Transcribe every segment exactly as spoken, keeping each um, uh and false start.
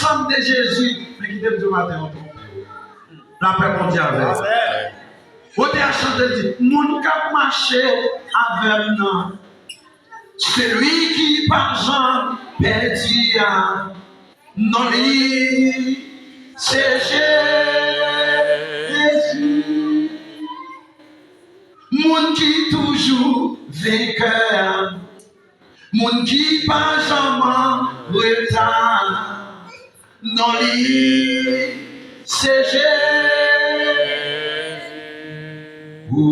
Ansanm de Jezi, men kite m di w maten an, w twonpe w. Lapè Bondye avè w. Amèn. Wote a chante, l di, moun k ap mache avè m nan, seli ki pa janm pèdi a, non li se Jezi. Moun ki toujou venkè a, moun ki pa janm an reta, non li se Jezi. O,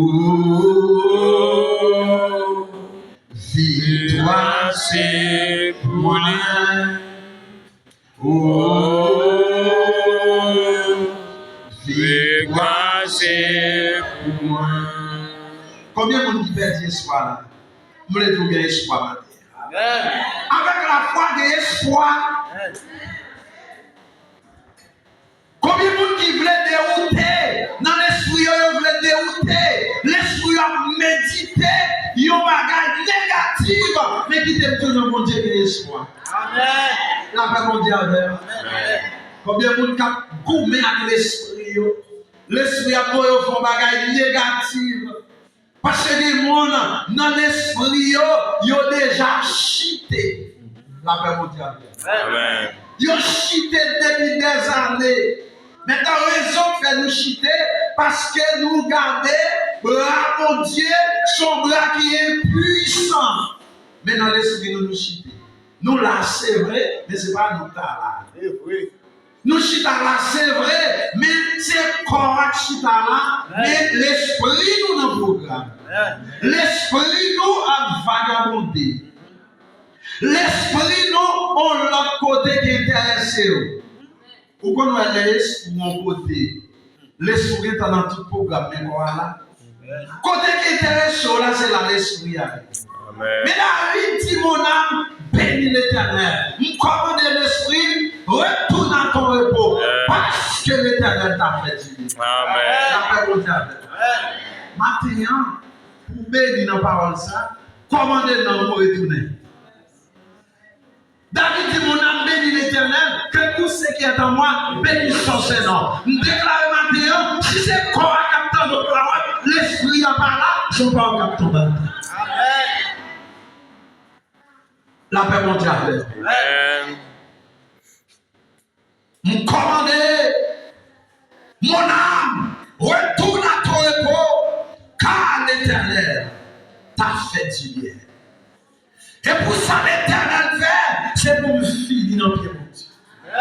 viktwa se pou mwen. O, viktwa se pou mwen. Konbyen moun ki pèdi espwa la? M vle di w gen espwa maten an. Amèn. Avèk lafwa, gen espwa. Amèn. Konbyen moun ki vle dewoute? Nan lespri yo, yo vle dewoute. Lespri yo ap medite yon bagay negatif. Men kite m di w, nan Bondye gen espwa. Amèn. Lapè Bondye avè w. Amèn. Konbyen moun k ap goumen ak lespri yo? Lespri ap voye yo fè yon bagay negatif. Paske gen moun nan lespri yo, yo deja chite. Lapè Bondye avè w. Amèn. Yo chite depi dèzane. Mentnan, rezon k fè nou chite, paske nou gade bra Bondye, se yon bra ki enpuisan. Men nan lespri nou, nou chite. Nou la, se vre, men se pa nou k ta la. Se vre. Nou chita la, se vre, men se kò a k chita la, men lespri nou nan pwogram. Lespri nou ap vagabonde. Lespri nou on lòt kote ki enterese w. Ou konn wè lè espri w on kote, lespri w gentan nan tout pwogram, men kò a la. Kote ki enterese w la, se la lespri a ye. Amèn. Men David di, mon âme, bénis l'Éternel. M kòmande lespri m, retourne à ton repos, amèn, paske Letènèl t'a fait du bien. Amèn. Lapè Bondye avè w. Amèn. Maten an, pou w beni nan pawòl sa, kòmande nanm ou retounen. David di, mon âme bénit l'Éternel, que tout ce qui est en moi bénisse son saint nom. M deklare maten an, si se kò a k ap tande yon pawòl, lespri a pa la, se yon pawòl k ap tonbe atè. Amèn. Lapè Bondye avè w. Amèn. M kòmande